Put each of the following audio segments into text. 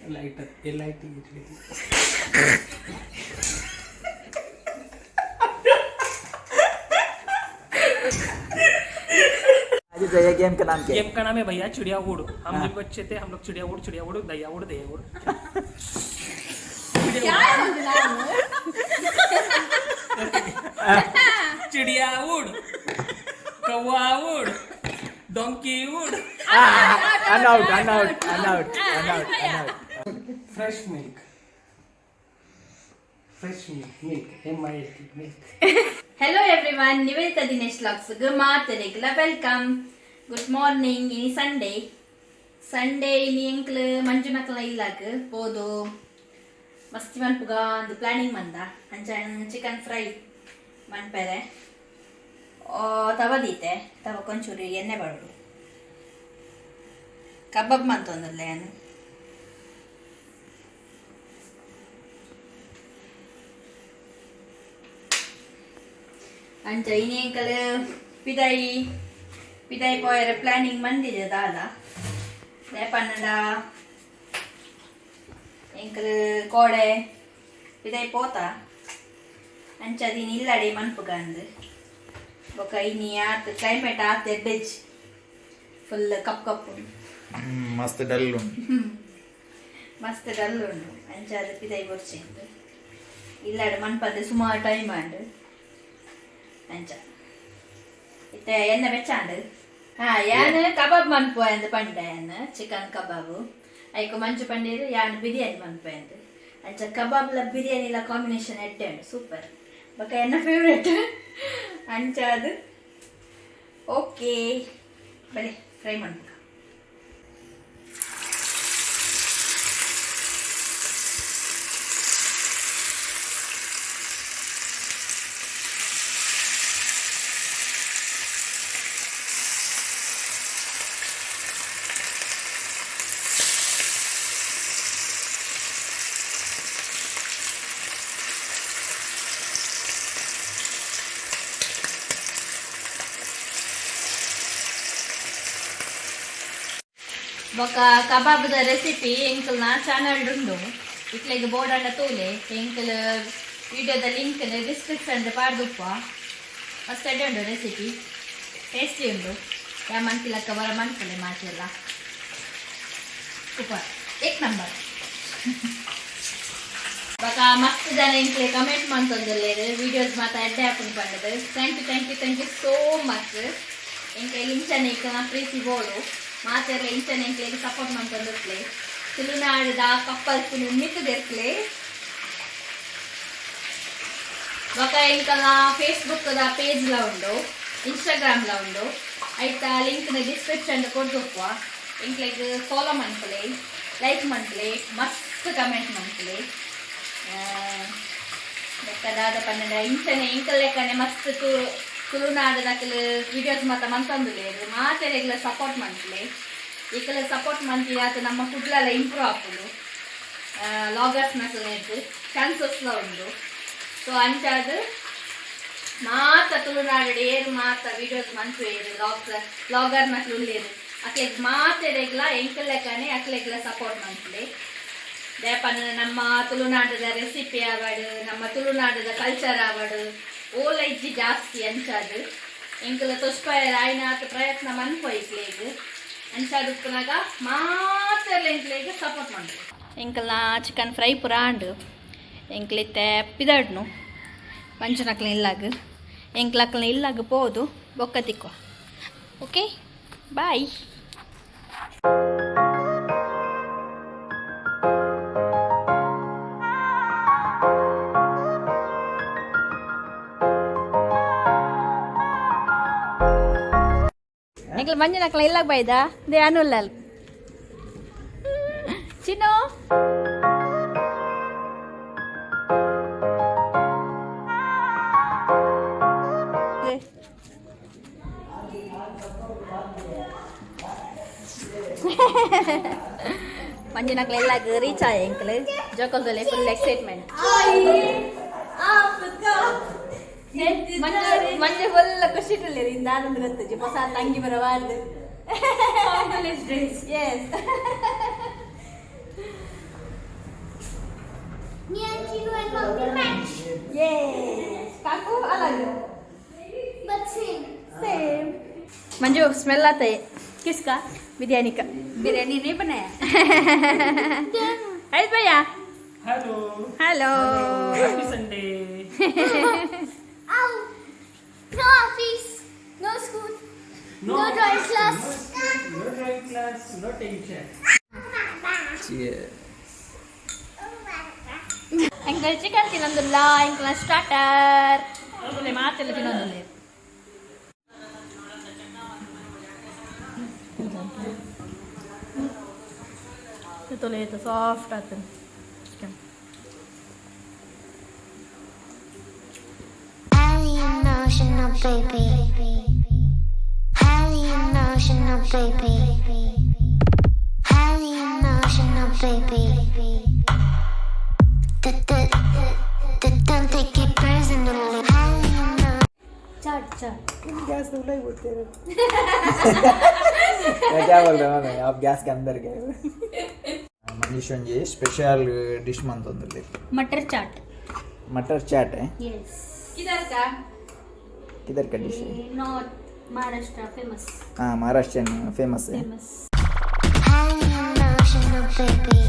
Light L I T. Ajit भैया, game का नाम क्या है? गेम का नाम है भैया चिड़िया उड़। हम जब बच्चे थे, हम लोग चिड़िया उड़, चिड़िया उड़, दया उड़, दया उड़। क्या है मुझे नाम? चिड़िया उड़, कौवा उड़, डोंकी उड़। Out out out out out out. Fresh milk, fresh milk, milk, M I L K, milk. Hello everyone, Nivedita Dinesh vlogs ಮಾತೆರೆಗ್ಲ welcome. Good morning. ಇನಿ ಸಂಡೇ. ಸಂಡೇ ಇನಿ ಎಂಕ್ಲು ಮಂಜುನಕ್ಲ ಇಲ್ಲಾಗ ಪೋದು ಮಸ್ತಿ ಮನ್ಪುಗ ಒಂದು ಪ್ಲಾನಿಂಗ್ ಮಂದ. ಅಂಚ ಚಿಕನ್ ಫ್ರೈ ಮನ್ಪೆರೆ ತವ ದೀತೆ. ತವ ಕೊಂಚೂರು ಎಣ್ಣೆ ಬರೋಡು. ಕಬಾಬ್ ಮಂತೊಂದುಲ್ಲೆ ಯಾನ್. ಅಂಚ ಇನಿ ಎಂಕಲ್ ಪಿದಾಯಿ ಪಿದಾಯಿ ಪೋಯರೆ ಪ್ಲಾನಿಂಗ್ ಮಂದಿದೆ ದಾದ ಪನ್ನಡ. ಎಂಕಲ್ ಕೋಡೆ ಪಿದಾಯಿ ಪೋತ. ಅಂಚ ದಿನ ಇಲ್ಲಡೆ ಮನ್ಪುಗಂದು. ಬೊಕ ಇನಿ ಆತ್ ಕ್ಲೈಮೇಟ್ ಆತ್ ಎಡ್ಡೆಜ್, ಫುಲ್ ಕಪ್ ಕಪ್ಪು. ಮಸ್ತ್ ಡಲ್. ಮಸ್ತ್ ಡಲ್ ಉಂಡು. ಅಂಚ ಅದು ಪಿದಾಯಿ ಬೊರ್ಚೆಂದು ಇಲ್ಲಾಡು ಮನ್ಪಂದೆ ಸುಮಾರು ಟೈಮ್ ಆಂಡ್. ಅಂಚ ಇತ್ತೆ ಎಣ್ಣೆ ಬೆಚ್ಚಾಂಡ್. ಹಾ, ಯಾನ್ ಕಬಾಬ್ ಮನ್ಪುವ ಅಂದ್ ಪಂಡ ಯಾನ್, ಚಿಕನ್ ಕಬಾಬು. ಐಕು ಮಂಜು ಪಂಡೀರ್ ಯಾನ್ ಬಿರಿಯಾನಿ ಮನ್ಪುವ ಅಂದ್. ಅಂಚ ಕಬಾಬ್ಲ ಬಿರಿಯಾನಿಲ ಕಾಂಬಿನೇಷನ್ ಎಡ್ಡೆ ಉಂಡು, ಸೂಪರ್. ಬೊಕ ಎನ್ನ ಫೇವ್ರೇಟ್. ಅಂಚ ಅದು ಓಕೆ, ಬಲೆ ಫ್ರೈ ಮನ್ಪುಗ. ಬೊಕ ಕಬಾಬ್ದ ರೆಸಿಪಿ ಎಂಕಲ್ನ ಚಾನಲ್ ಉಂಡು. ಇಕ್ಲೆಗ್ ಬೋಡಂಡ ತೂಲೆ. ಎಂಕಲ್ ವಿಡಿಯೋದ ಲಿಂಕ್ ಡಿಸ್ಕ್ರಿಪ್ಷನ್ ಪಾಡ್ದುಪ್ಪ. ಮಸ್ತ್ ಎಡ್ಡೆ ಉಂಡು ರೆಸಿಪಿ, ಟೇಸ್ಟಿ ಉಂಡು. ಯಾ ಮನ್ಪಿಲಕ್ಕ ಬರ ಮನ್ಪುಲೆ ಮಾತೆಲ್ಲ. ಸೂಪರ್, ಏಕ್ ನಂಬರ್. ಬೊಕ ಮಸ್ತ್ ಜನ ಎಂಕ್ಲೆ ಕಮೆಂಟ್ ಮಂತೊಂದುಲ್ಲೆರ್, ವಿಡಿಯೋಸ್ ಮಾತ ಎಡ್ಡೆ ಆಪುಂಡು ಪಂಡದು. Thank you, thank you, thank you so much. ಎಂಕ್ಲೆ ಇಂಚನೆ ಇಕ್ಕನ ಪ್ರೀತಿ ಬೋಡು. ಮಾತೆರ್ಲ ಇಂಚನೆ ಎಂಕ್ಲೆಗ್ ಸಪೋರ್ಟ್ ಮಂತೊಂದುಪ್ಲೆ. ತುಳುನಾಡುದ ಕಪ್ಪಲ್ಸ್ ಮಿತ್ತ್ ದೆರ್ಕ್ಲೆ. ಬೊಕ ಎಂಕಲ್ನ ಫೇಸ್ಬುಕ್ ದ ಪೇಜ್ ಲ ಉಂಡು, ಇನ್ಸ್ಟಾಗ್ರಾಮ್ ಲ ಉಂಡು. ಐತ ಲಿಂಕ್ ನ ಡಿಸ್ಕ್ರಿಪ್ಷನ್ ಕೊರ್ದುಪ್ಪ. ಎಂಕ್ಲೆಗ್ ಫಾಲೋ ಮನ್ಪುಲೆ, ಲೈಕ್ ಮನ್ಪುಲೆ, ಮಸ್ತ್ ಕಮೆಂಟ್ ಮನ್ಪುಲೆ. ಬೊಕ್ಕ ದಾದ ಪನ್ನಡ, ಇಂಚನೆ ಎಂಕಲ್ ಲೆಕ್ಕನೆ ಮಸ್ತ್ ತುಳುನಾಡುದಕುಲು ವಿಡಿಯೋಸ್ ಮಾತ ಮಂತೊಂದುಲ್ಲೆರ್. ಮಾತೆರೆಗ್ಲ ಸಪೋರ್ಟ್ ಮನ್ಪುಲೆ. ಇಕಲ ಸಪೋರ್ಟ್ ಮಂತಿ ಆತ ನಮ್ಮ ಕುಡ್ಲಲ ಇಂಪ್ರೂವ್ ಆಪುಂಡು. ವ್ಲಾಗರ್ಸ್ ನಕುಲೆಗ್ ಚಾನ್ಸಸ್ ಲ ಉಂಡು. ಸೊ ಅಂಚಾದ್ ಮಾತ ತುಳುನಾಡು ಏರ್ ಮಾತ ವಿಡಿಯೋಸ್ ಮನ್ಪುವೆರ್, ವ್ಲಾಗ್ಸ್, ವ್ಲಾಗರ್ ನಕುಲು ಉಲ್ಲೆರ್, ಅಕ್ಲೆಗ್ ಮಾತೆರೆಗ್ಲ ಎಂಕಲ್ ಲೆಕ್ಕನೆ ಅಕ್ಲೆಗ್ಲ ಸಪೋರ್ಟ್ ಮನ್ಪುಲೆ. ದಾಯೆ ನಮ್ಮ ತುಳುನಾಡದ ರೆಸಿಪಿ ಆವಡ್, ನಮ್ಮ ತುಳುನಾಡದ ಕಲ್ಚರ್ ಆವಡ್, ಓಲ ಇಜ್ಜಿ ಜಾಸ್ತಿ. ಅಂಚಾದ್ ಎಂಕಲ ತೊಸ್ಪಾಯರ ಆಯ್ನಾತ್ ಪ್ರಯತ್ನ ಮನ್ಪುವ ಇಕ್ಲೆಗ್. ಅಂಚಾದ್ ಉಪ್ಪುನಗ ಮಾತೆರ್ಲ ಎಂಕ್ಲೆಗ್ ಸಪೋರ್ಟ್ ಮನ್ಪು. ಎಂಕಲ್ನ ಚಿಕನ್ ಫ್ರೈ ಪೂರ ಆಂಡ್. ಎಂಕ್ಲಿತ್ತೆ ಪಿದಡ್ನು ಮಂಜುನಕ್ಲ ಇಲ್ಲಾಗ. ಎಂಕ್ಲಕ್ಲ ಇಲ್ಲಾಗ ಪೋದು ಬೊಕ್ಕ ತಿಕ್ಕುವ. Okay, bye. ಎಂಕ್ಲ ಮಂಜುನಕ್ಲ ಇಲ್ಲಾಗ ಬಾಯ್ದ they ಅನುಲ್ಲಲ್ ಚಿನ್ನು. ಮಂಜುನಕ್ಲ ಇಲ್ಲಾಗ ರೀಚ್ ಆಯ. ಎಂಕ್ಲು ಜೋಕಲ್ದಲ್ಲಿ full excitement. Manju Manju full ಖುಷಿ ಇರಲಿ. ಇಂದಾನಂದ್ ಗೊತ್ತುಜಿ, ಹೊಸ ತಂಗಿ ಬರಬಾರ್ದು. ಎಸ್. अलग. But same. Same. Manju, smell आता है. किसका? बिरयानी का. बिरयानी नहीं बनाया. हरीश भैया. Hello. Hello. Happy Sunday. Ow. No office, no school, no drawing class. No drawing class, no tension. Cheers. Uncle chicken ತಿನ್ನೊಂದಿಲ್ಲ. ಎಂಕಲ್ ಸ್ಟಾರ್ಟರ್ ಮಾತೆಲ್ಲ ತಿನ್ನೊಂದಿಲ್ಲ. ತೊಲೆ ಸಾಫ್ಟ್ ಆಗ್ತದೆ chicken. Highly emotional baby. Highly emotional baby. Highly emotional baby. Don't take it personally. Highly emotional. Chaat chaat. Gas तो बोलते रहे. मैं क्या बोल रहा हूँ मैं? आप गैस के अंदर गए. मनीष ಒಂಜಿ ಸ್ಪೆಷಲ್ ಡಿಶ್ ಮಂತೊಂದುಲ್ಲೆರ್. मटर चाट. मटर चाट है. यस. किधर का? किधर का डिश है? North Maharashtra famous. हाँ, महाराष्ट्रियन फेमस है. Famous. Highly emotional baby.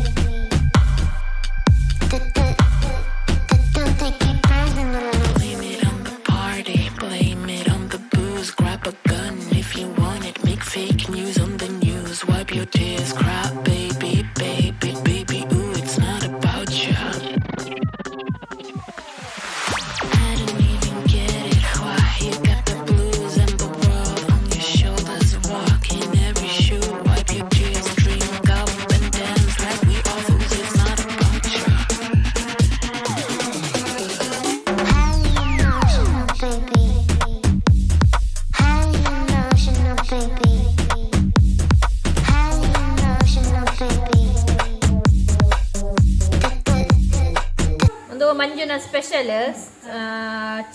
Don't take it personally. Blame it on the party, blame it on the booze. Grab a gun if you want it. Make fake news on the news. Wipe your tears, cry, baby, baby, baby. Ooh, it's not about you. I don't even get it. Why you got the blues and the world on your shoulders? Walk in every shoe. Wipe your tears, drink up and dance like we all fools. It's not about you. Highly emotional baby. Highly emotional baby. Highly emotional baby. ಒಂದು ಮಂಜುನ special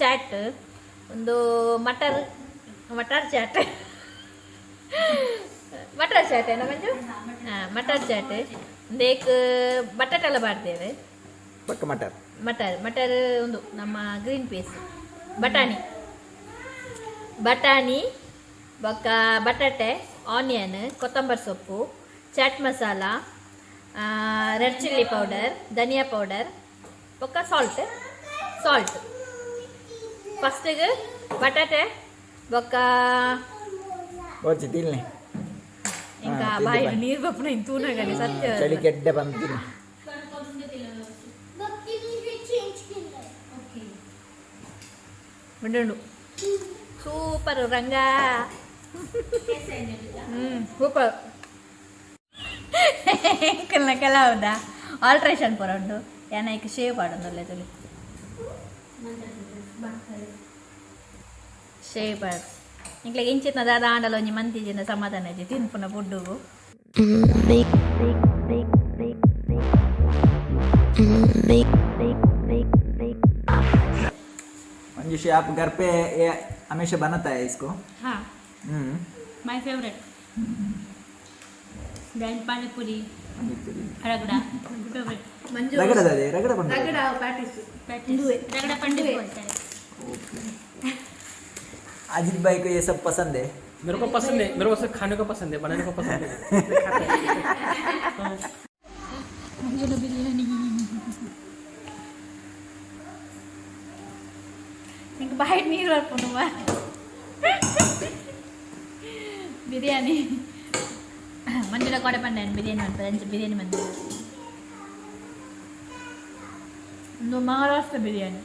chat, ಒಂದು matar matar chat. Matar chat ಏನ ಮಂಜು? ಹಾಂ, matar chat. ಒಂದು ಏಕ್ ಬಟಾಟೆಲ್ಲ ಮಾಡ್ತೇವೆ. ಪಕ್ಕ ಮಟರ್. ಮಟರ್ ಮಟರ್. ಒಂದು ನಮ್ಮ ಗ್ರೀನ್ ಪೀಸ್, ಬಟಾಣಿ ಬಟಾಣಿ ಬೊಕ್ಕ ಬಟಾಟೆ, ಆನಿಯನ್, ಕೊತ್ತಂಬರಿ ಸೊಪ್ಪು, chaat masala, red chilli powder, ಧನಿಯಾ ಪೌಡರ್, ಬೊಕ್ಕ ಸಾಲ್ಟ್ ಸಾಲ್ಟ್. ಫಸ್ಟಿಗೆ ಬಟಾಟೆ ಬೊಕ್ಕ ಓರ್ಚಿ ತಿನ್ನಿ. ఇంకా ಹಾ, ತಿಂದು ಬಾಯಿ ಬಾಯ್. ನೀರು ಬಪ್ಪನ ತೂನಗಲಿ ಸತ್ಯ. ಚಳಿ ಕೆಡ್ಡೆ ಬಂತೀನಿ. चेंज किया. ಉಂಡು. ಸೂಪರ್ ರಂಗ. ಸೂಪರ್. ಎಂಕಲ್ನ ಕೆಲವುದ ಆಲ್ಟ್ರೇಷನ್ ಪೂರ ಉಂಡು. ಏನಾಯ್ತು, ಶೇವ್ ಪಾಡೊಂದುಲ್ಲೆ ತುಲಿ. ಶೇವ್ ಪಾಡು. ಇಂಕ್ಲೆಗ್ ಇಂಚಿತ್ನ ದಾದ ಆಂಡಲ ಒಂಜಿ ಮಂತಿಜಿನ ಸಮಾಧಾನ ಇಜ್ಜಿ ತಿನ್ಪುನ ಫುಡ್ಡುಗು. Make, make, make, make, make, make, make, make, make. Manjusha, आप घर पे ये हमेशा बनाता है इसको? हाँ. हम्म. My favourite. Then panipuri. Panipuri. Ragda favourite. ಮಂಜು. ರಗಡ ಅದೇ ರಗಡ ಬಂದ. ರಗಡ ಪ್ಯಾಟಿಸ್. रगड़ा पंडित बोलते हैं. अजित भाई को ये सब पसंद है. मेरे को पसंद है. मेरे को सिर्फ खाने को पसंद है, बनाने को पसंद है. ಮಂಜುನ ಬಿರಿಯಾನಿ. ಇಂಕ ಬಾಯಿಟ್ ನೀರು ಬರ್ಪುಂಡು. ಬಿರಿಯಾನಿ ಮಂಜುನ ಕೊಡೆ ಪಂಡೆ ಬಿರಿಯಾನಿ ಮನ್ಪೆ ಅಂಚ ಬಿರಿಯಾನಿ ಮಂದಿ. ಒಂದು ಮಹಾರಾಷ್ಟ್ರ ಬಿರಿಯಾನಿ.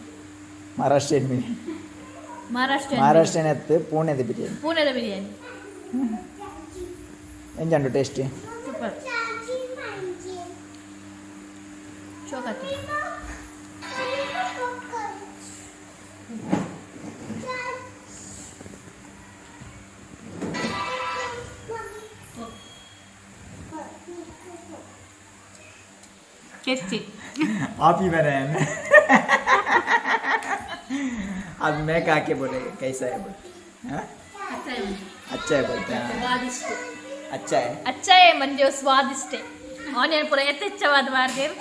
ಮಹಾರಾಷ್ಟ್ರಿಯನ್ ಬಿರಿಯಾನಿ. ಮಹಾರಾಷ್ಟ್ರ. ಮಹಾರಾಷ್ಟ್ರಿಯನ್ ಎತ್ತು ಪೂಣೆದ ಬಿರಿಯಾನಿ. ಪೂನೆದ ಬಿರಿಯಾನಿ. ಎಂಜಂಡು ಟೇಸ್ಟಿ? ಸೂಪರ್. ಶೋಕಾತಿ. टेस्टी. आप ही बनाए हैं. अब मैं खा के बोलेगा कैसा है बोल. हाँ? अच्छा है बोलते हैं. स्वादिष्ट. अच्छा है. अच्छा है मंजू, स्वादिष्ट है. ಆನಿಯನ್ ಪೂರ ಯಥೇಚ್ಛವಾದ ಮಾರ್ದೇರ್.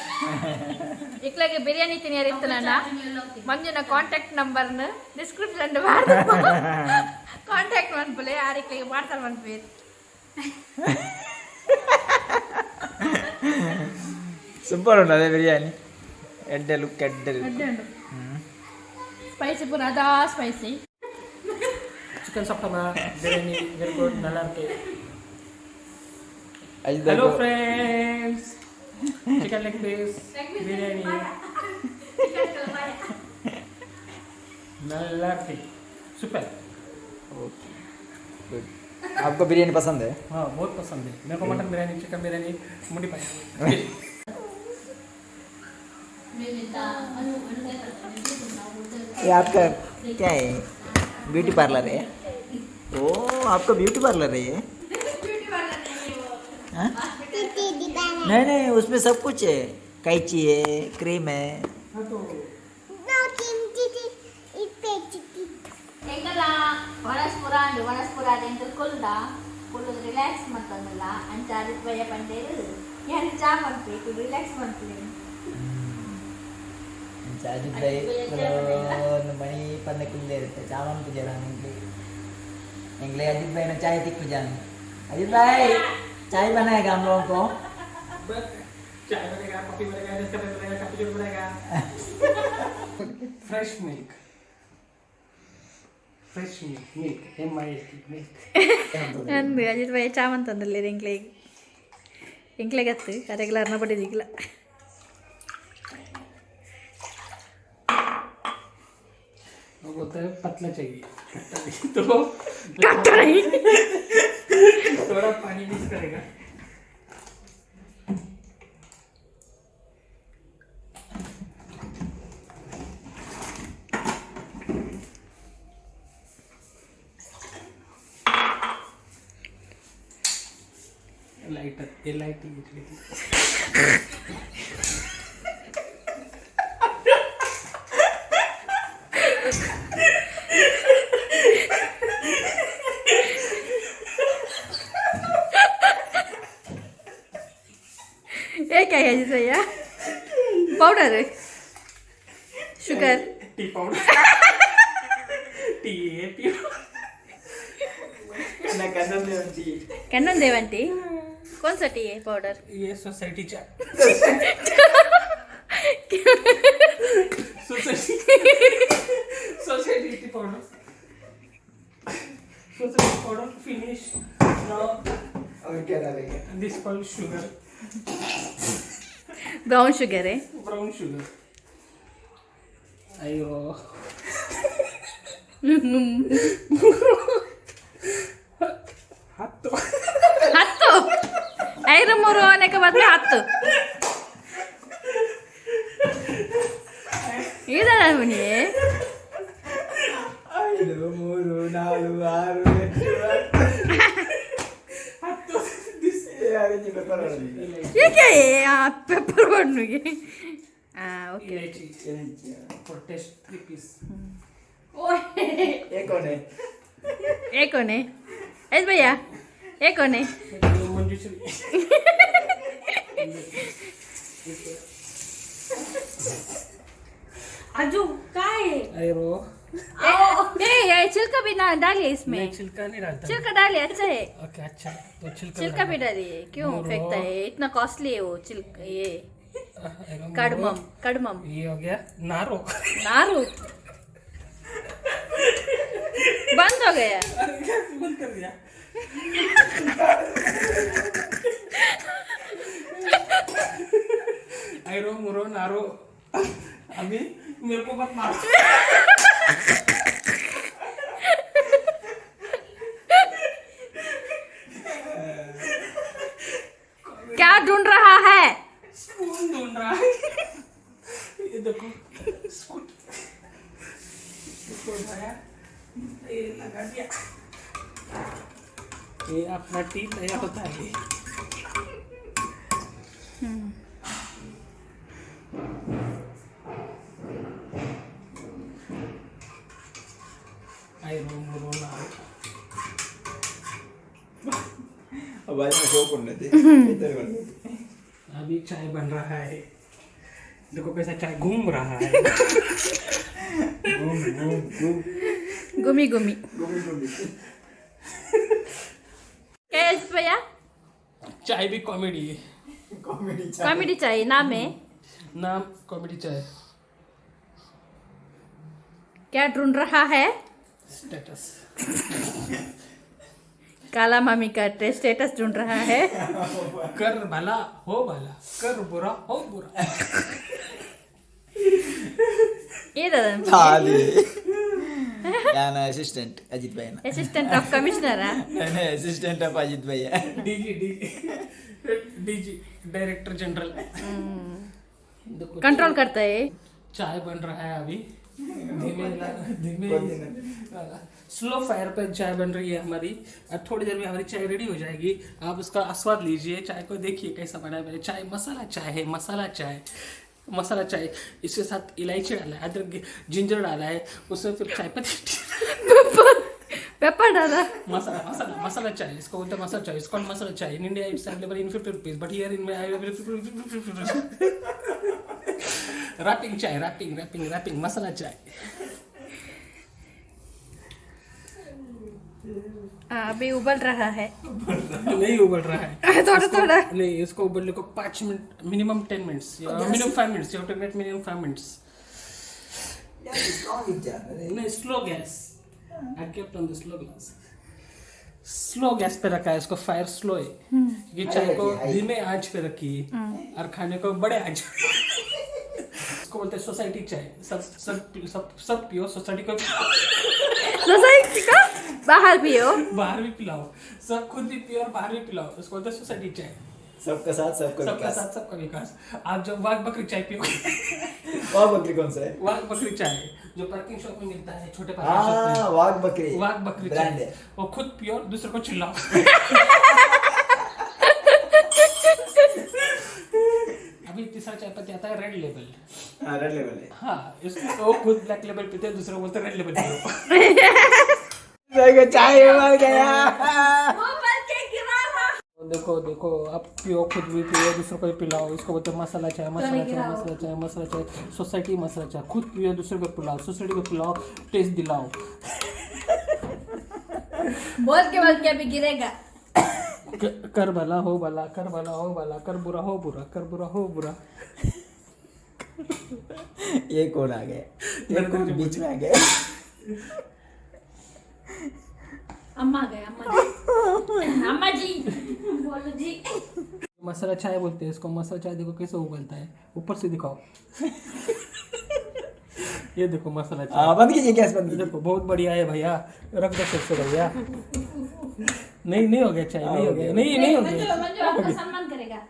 ಇಕ್ಲಾಗೆ ಬಿರಿಯಾನಿ ತಿನಿಯರ್ ಇತ್ತನಣ್ಣ, ಮಂಜುನ ಕಾಂಟ್ಯಾಕ್ಟ್ ನಂಬರ್ನ ಡಿಸ್ಕ್ರಿಪ್ಷನ್ ಕಾಂಟ್ಯಾಕ್ಟ್ ಮನ್ಪುಲೆ. ಆರಿಕ್ಲಿಗೆ ಪಾರ್ಸಲ್ ಮನ್ಪೇರು. ಸೂಪರ್ ಉಂಟು ಅದೇ ಬಿರಿಯಾನಿ. ಎಡ್ಡೆ ಲುಕ್, ಎಡ್ಡೆ. ಸ್ಪೈಸಿ ಪೂರ ಅದಾ ಸ್ಪೈಸಿ. ಚಿಕನ್ ಸಾಪ್ಟಮ ಬಿರಿಯಾನಿ ವೆರಿ ಗುಡ್, நல்லா இருக்கு. Hello friends, chicken leg piece biryani நல்லா இருக்கு, सुपर. Okay, good. आपको बिरयानी पसंद है? हाँ, बहुत पसंद है मेरे को. मटन बिरयानी, चिकन बिरयानी, मुंडी पाया. ये आपका क्या है? ब्यूटी पार्लर है? ओ, आपका ब्यूटी पार्लर है ये? हाँ? नहीं नहीं, उसमें सब कुछ है. कैची है, क्रीम है. ಎಂಕಲ್ಲ ವನಸ್ ಪುರ ಅಂಡು ವನಸ್ ಪುರ ಎಂಕಲ್ ಕೊಲ್ದ ಕುಲ್ಲು ರಿಲ್ಯಾಕ್ಸ್ ಮಂತಂದಿಲ್ಲ. ಅಂಚ ಅರಿತ್ ಬಯ್ಯ ಪಂಡೇರು ಯಾರು ಚಾ ಮನ್ಪು, ರಿಲ್ಯಾಕ್ಸ್ ಮನ್ಪುಲೆ. ಅಜಿತ್ ಭಾಯ್ ಒಂದು ಮಣಿ ಪಂದ ಕುಲ್ಲೆ ಇರುತ್ತೆ. ಚಾಮನ್ ಪೂಜೆ ಎಂಗ್ಲೆ ಎಂಗ್ಲೆ अजित भाई ने चाय तिक पूजा. अजित भाई चाय बनाएगा हम लोगों को. चाय बनेगा, कॉफी बनेगा, नेस्कैफे बनेगा, कैपुचिनो बनेगा. Fresh milk, fresh milk, milk, M I L K, milk. ಅಂದು ಅಜಿತ್ ಭಾಯ್ ಚಾ ಮಂತಂದಿಲ್ಲ. ಎಂಕ್ಲೆ ಎಂಕ್ಲೆಗೆ ಅತ್ತು ಕರೆಗ್ಲ ಅರ್ನ ಪಟ್ಟಿದಿಕ್ಲ. वो बोलता है पतला चाहिए, खट्टा नहीं, तो ಕಟ್ಟ नहीं. थोड़ा पानी मिक्स करेगा. लाइट, ये लाइट ही. ये क्या है अजित भैया? Powder, sugar? Tea powder, T A P. Kannan Devan tea. कौन सा टी है पाउडर? ये सोसाइटी चाय, society, society tea powder, society powder finish now. और क्या डालेंगे? This called sugar. Brown sugar है. Brown sugar. अयो, 10. 10. ಐದು ಮೂರು होने के बाद में 10. ಇದಲ್ಲ ಮುನಿ. 5, 3, 4, 6, 8, 10 this. Pepper. ये क्या है? हाँ, पेपर बनूंगी. हाँ, ओके. इलायची फॉर टेस्ट, 3 पीस. ये कौन है? ये कौन है एस भैया? ये कौन है? मंजूश्री. अजू काय? अरे. ए ए, छिलका भी ना डालिए इसमें. नहीं, छिलका नहीं डालता. छिलका डालिए, अच्छा है. ओके, अच्छा तो छिलका. छिलका भी डालिए. क्यों फेंकता है? इतना कॉस्टली है वो छिलका ये. Cardamom, cardamom. ये हो गया नारो. नारू बंद हो गया. बंद कर दिया. आयरो मुरो नारो. अभी मेरे को मत मारो. क्या ढूंढ रहा है? स्पून ढूंढ रहा है. ये देखो, स्पून. इसको उठाया, ये लगा दिया. ये अपना टी तैयार होता है. आयरो मुरो नारो. बाद में सोप ఉన్నది. ఇద్దరు. अभी चाय बन रहा है। देखो कैसा चाय घूम रहा है। घूम घूम घूम। गुमी गुमी। घूमी घूमी। क्या है अजित भैया? चाय भी कॉमेडी है। कॉमेडी चाय। कॉमेडी चाय नाम है। नाम कॉमेडी चाय। क्या ढूंढ रहा है? स्टेटस। काला मामी का स्टेटस ढूंढ रहा है। कर भला हो भला, कर बुरा हो बुरा। ये दादा। ಖಾಲಿ ಯಾನ ಅಸಿಸ್ಟೆಂಟ್ ಅಜಿತ್ ಭೈಯನ. Assistant of commissioner. Assistant of Ajit ಭಯ್ಯ. DG D DG director general. देखो कंट्रोल करता है। चाय बन रहा है अभी धीमे धीमे, स्लो फायर पर चाय बन रही है हमारी। अब थोड़ी देर में हमारी चाय रेडी हो जाएगी। आप उसका आस्वाद लीजिए, चाय को देखिए कैसा बना है मैंने। चाय मसाला चाय है, मसाला चाय, मसाला चाय। इसके साथ इलायची डाला है, अदरक जिंजर डाला है उसमें, फिर चाय पत्ती। पेपर डाला। मसाला मसाला मसाला चाय, इसको बोलते हैं मसाला चाय। इसको मसाला चाय in India it's available in 50 rupees, but here in wrapping chai, wrapping wrapping wrapping masala chai. हाँ, अभी उबल रहा है। नहीं उबल रहा है। थोड़ा थोड़ा। नहीं, इसको उबलने को 5 minute minimum, 10 minutes minimum, 5 minutes you have to wait minimum 5 minutes. नहीं, slow gas. I kept on the slow gas. Slow gas पे रखा है इसको, फायर स्लो है। ये चाय को हाई। धीमे आंच पे रखी और खाने को बड़े आंच पे। इसको बोलते हैं सोसाइटी चाय। सब सब सब सब पियो, सोसाइटी को सोसाइटी का बाहर पियो। बाहर भी पिलाओ। सब खुद भी पियो और बाहर भी पिलाओ। इसको बोलते हैं सोसाइटी चाय। सबका साथ, सबका सबका विकास। साथ, सबका विकास। आप जब वाघ बकरी चाय पियो। वाघ बकरी कौन सा है? वाघ बकरी चाय जो पार्किंग शॉप में मिलता है, छोटे पार्किंग शॉप में। हाँ, वाघ बकरी। वाघ बकरी ब्रांड चाय है। वो खुद पियो और दूसरे को चिल्लाओ। अभी तीसरा चाय पत्ती आता है, रेड लेबल। हाँ, रेड लेबल है। हाँ, इसको वो खुद ब्लैक लेबल पीते हैं, दूसरे को बोलते हैं रेड लेबल पियो। देखो, चाय उबल गया। देखो देखो, आप पियो, खुद भी पियो, दूसरों को भी पिलाओ। इसको बोलते हैं मसाला चाय, मसाला चाय, मसाला चाय, मसाला चाय, सोसाइटी मसाला चाय। खुद पियो, दूसरे को पिलाओ, सोसाइटी को पिलाओ, टेस्ट दिलाओ। बोल के अभी गिरेगा। कर भला हो भला, कर भला हो भला, कर बुरा हो बुरा, कर बुरा हो बुरा। ये कौन आ गया? ये कौन बीच में आ गया? अम्मा गए, अम्मा जी, अम्मा जी, बोलो जी। मसाला चाय बोलते हैं इसको, मसाला चाय। देखो कैसे उबलता है, ऊपर से दिखाओ। ये देखो मसाला चाय। हाँ, बंद कीजिए गैस, बंद कीजिए। देखो, बहुत बढ़िया है भैया। रख दो फिर से भैया। नहीं, नहीं हो गया चाय, नहीं हो गया, नहीं, नहीं हो मंजू गया। मंजू आपका सम्मान करेगा।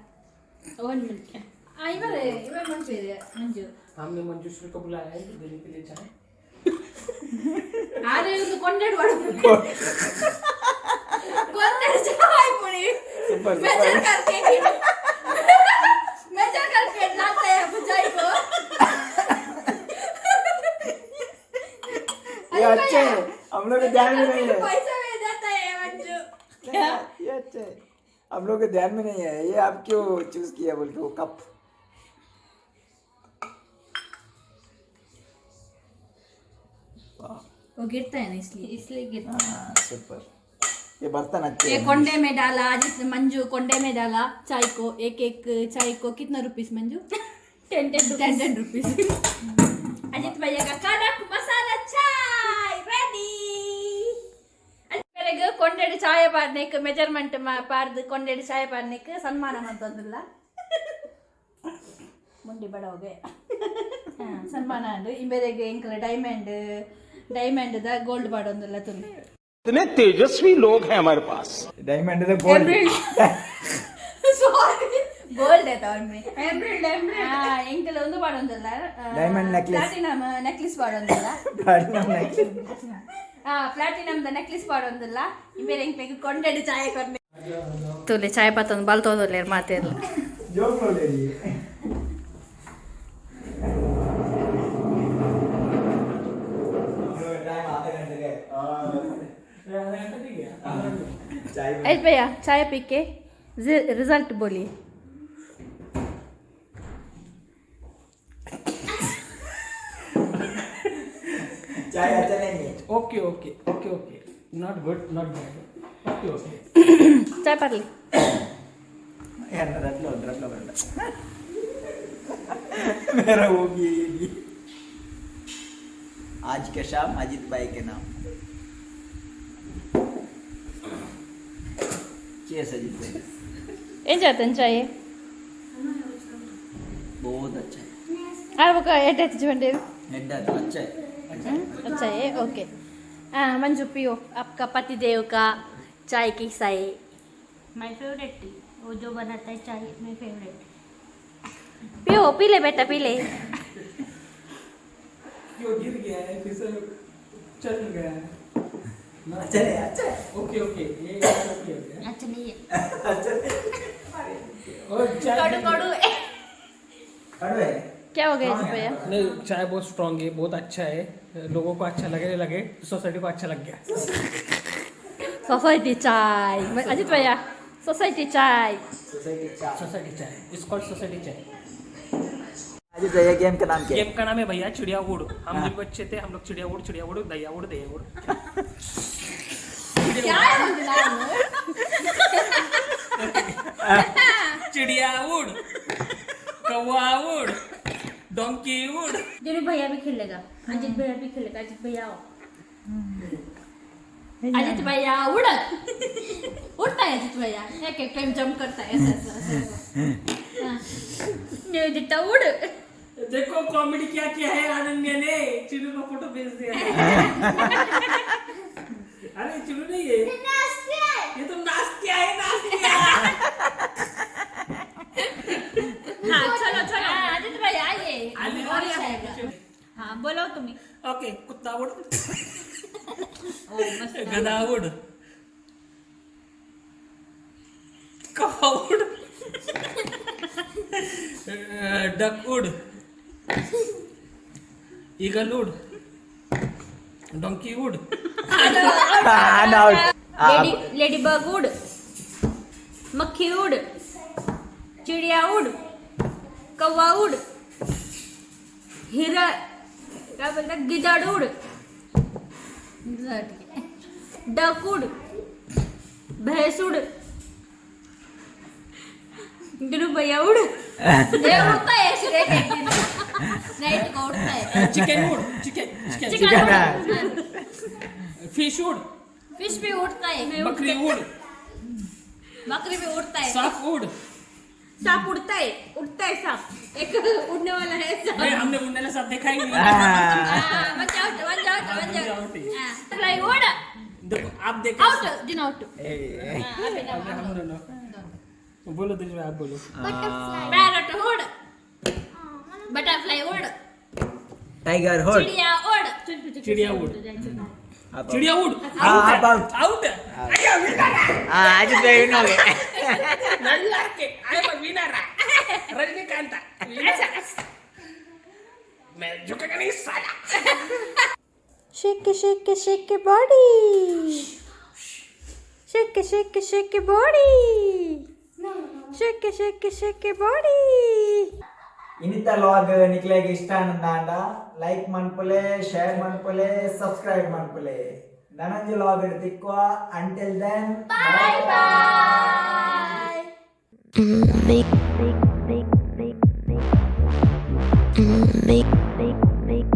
1 मिनट। हाँ, इवर इवर मंजू है, मंजू। हमने मंजूश्री को बुलाया है देने के लिए चाय। ಆದ್ರೆ ಒಂದು ಕೊಂಡೆಡು ಕೊಂಡೆಡು चाय पूरी। सुपर। मेजर करके, मेजर करके लाते हैं चाय को। ये अच्छे है, हम लोग के ध्यान में नहीं है। पैसा में देता है मंजू। क्या ये अच्छा है, हम लोग के ध्यान में नहीं है। ये आप क्यों चूज किया बोल के वो कप। वो गिरता है ना, इसलिए। इसलिए गिरता। हाँ, सुपर। ये बर्तन अच्छे ये हैं। कोंडे में डाला अजित, मंजू कोंडे में डाला चाय को। एक एक चाय को कितना rupees Manju? 10 10। 10 10 rupees. Ajit भैया का कड़क मसाला चाय रेडी। ಬೆಳಗ್ಗೆ ಕೊಂಡೆಡು ಚಾಯ ಪಾಡ್ನೆಕ್ ಮೆಜರ್ಮೆಂಟ್ ಪಾಡ್ದು ಕೊಂಡೆಡು ಚಾಯ ಪಾಡ್ನೆಕ್ ಸನ್ಮಾನ ಮಂತೊಂದಿಲ್ಲ. ಮುಂಡಿ ಬಡವಗೆ ಸನ್ಮಾನ ಅಂಡು ಇಂಬೆರೆಗ್ ಎಂಕಲ ಡೈಮಂಡ್ ಡೈಮಂಡ್ the gold ಪಾಡೊಂದಿಲ್ಲ ತುಲಿ. इतने तेजस्वी लोग हैं हमारे पास। डायमंड तो गोल्ड। ಸಾರಿ, ಗೋಲ್ಡ್ ಆಯ್ತಾ ಒಮ್ಮೆ. ಎಂಕಲ ಒಂದು ಪಾಡೊಂದಿಲ್ಲ. Diamond necklace. Platinum necklace ಪಾಡೊಂದಿಲ್ಲ. Platinum necklace. Platinum the necklace ಪಾಡೊಂದಿಲ್ಲ. ಇಂಬೇರೆ ಎಂಕ್ಲೆಗ್ ಕೊಂಡೆಡು ಚಾಯ ಕೊರ್ನೆ ತುಲೆ. ಚಾಯ್ ಪತ್ತೊಂದು ಬಲ್ತೊಂದುಲ್ಲೇರ್ ಮಾತೆರ್ಲ. जोक लो ले लिए। टाइम आधे घंटे का है। चाय। अजित भैया, चाय पी के रिजल्ट बोलिए। चाय अच्छा नहीं है. Okay okay okay okay, not good, not bad, okay okay. चाय पारली. यार रटलो रटलो रटलो. मेरा वो भी ये भी. आज के शाम अजित भाई के नाम. चीयर्स अजित भाई. ಏನ್ ಜಾತನ್ ಚಾಯ್? बहुत अच्छा है. ಆರ್ಬಕ ಎಟ್ ಬಂಡೇರು. हेड अच्छा है. अच्छा है, ओके. हाँ मंजू, पियो आपका पतिदेव का चाय कैसा है? My favourite T, वो जो बनाता है चाय, my favourite. Pio, P ले बेटा, पी ले. क्यों गिर गया है फिर से? चल गया है. अच्छा है, अच्छा है. ओके ओके, ये ओके हो गया. अच्छा नहीं है. और चाय कड़ू कड़ू. कड़वे है. क्या हो गया अजित भैया? नहीं, चाय बहुत स्ट्रांग है, बहुत अच्छा है. लोगों को अच्छा लगने लगे, सोसाइटी को अच्छा लग गया. सोसाइटी चाय, अजित भैया, सोसाइटी चाय. सोसाइटी चाय. सोसाइटी चाय, it's called society चाय. अजित भैया, गेम का नाम क्या है? गेम का नाम है भैया चिड़िया उड़. हम जब बच्चे थे, हम लोग चिड़िया उड़, चिड़िया उड़, दैया उड़, दैया उड़. क्या है मंजू नाम? चिड़िया उड़, कौवा उड़, डोंकी उड़. दिनू भैया भी खेलेगा, अजित भैया भी खेलेगा. अजित भैया आओ. अजित भैया उड़, उड़ता है अजित भैया. एक एक टाइम जंप करता है ऐसा ऐसा ऐसा, ऐसा. हाँ. निवेदिता उड़. देखो, कॉमेडी क्या किया है अनन्या ने, चिनू का फोटो भेज दिया है. अरे, चिनू नहीं है ये, तो नास्तिया है, नास्तिया. हाँ, चलो चलो. हाँ, अजित भैया आइए. आले- और आएगा. हाँ, बोलो तुम्ही. ओके, कुत्ता उड़. ओ मस्त. गधा उड़, कौवा उड़, डक उड़, ईगल उड़, डोंकी उड़. आउट. लेडी लेडी बग उड़, मक्खी उड़, चिड़िया उड़, कौवा उड़, हिरा काय बोलतात, गिधाड उड़, डक उड़, भैंस उड़, दिनू भैया उड़. ये उड़ता है ऐसे एक एक दिन नाइट को उड़ता है. चिकन उड़, चिकन चिकन. चिकन. फिश उड़. फिश भी उड़ता है. बकरी उड़. बकरी भी उड़ता है. सांप उड़. सांप उड़ता है, उड़ता है सांप, एक उड़ने वाला है सांप. नहीं, हमने उड़ने वाला सांप देखा ही नहीं. हाँ, one out, one out, one out. Out. Fly उड़. देखो, आप देखो. आउट दिन आउट. हम दोनों बोलो, दिल में आप बोलो. पैरट उड़, बटरफ्लाई उड़. टाइगर होड. चिड़िया उड़. चिड़िया उड़, चिड़िया उड़. हाँ, out. Out. हाँ, अजित भाई विन हो गए. I am winner, Rajinikanth. मैं झुकेगा नहीं साला. Shake shake shake body, shake shake shake body, shake shake shake body. ಇನಿತ ಲಾಗ್ ನಿಕ್ಲೆಗ್ ಇಷ್ಟ ಆಂಡ ಲೈಕ್ ಮನ್ಪುಲೆ, ಶೇರ್ ಮನ್ಪುಲೆ, ಸಬ್ಸ್ಕ್ರೈಬ್ ಮನ್ಪುಲೆ. ನನೊಂಜಿ log ತಿಕ್ಕುವ. Until then, bye bye. Make, make, make, make, make, make, make, make.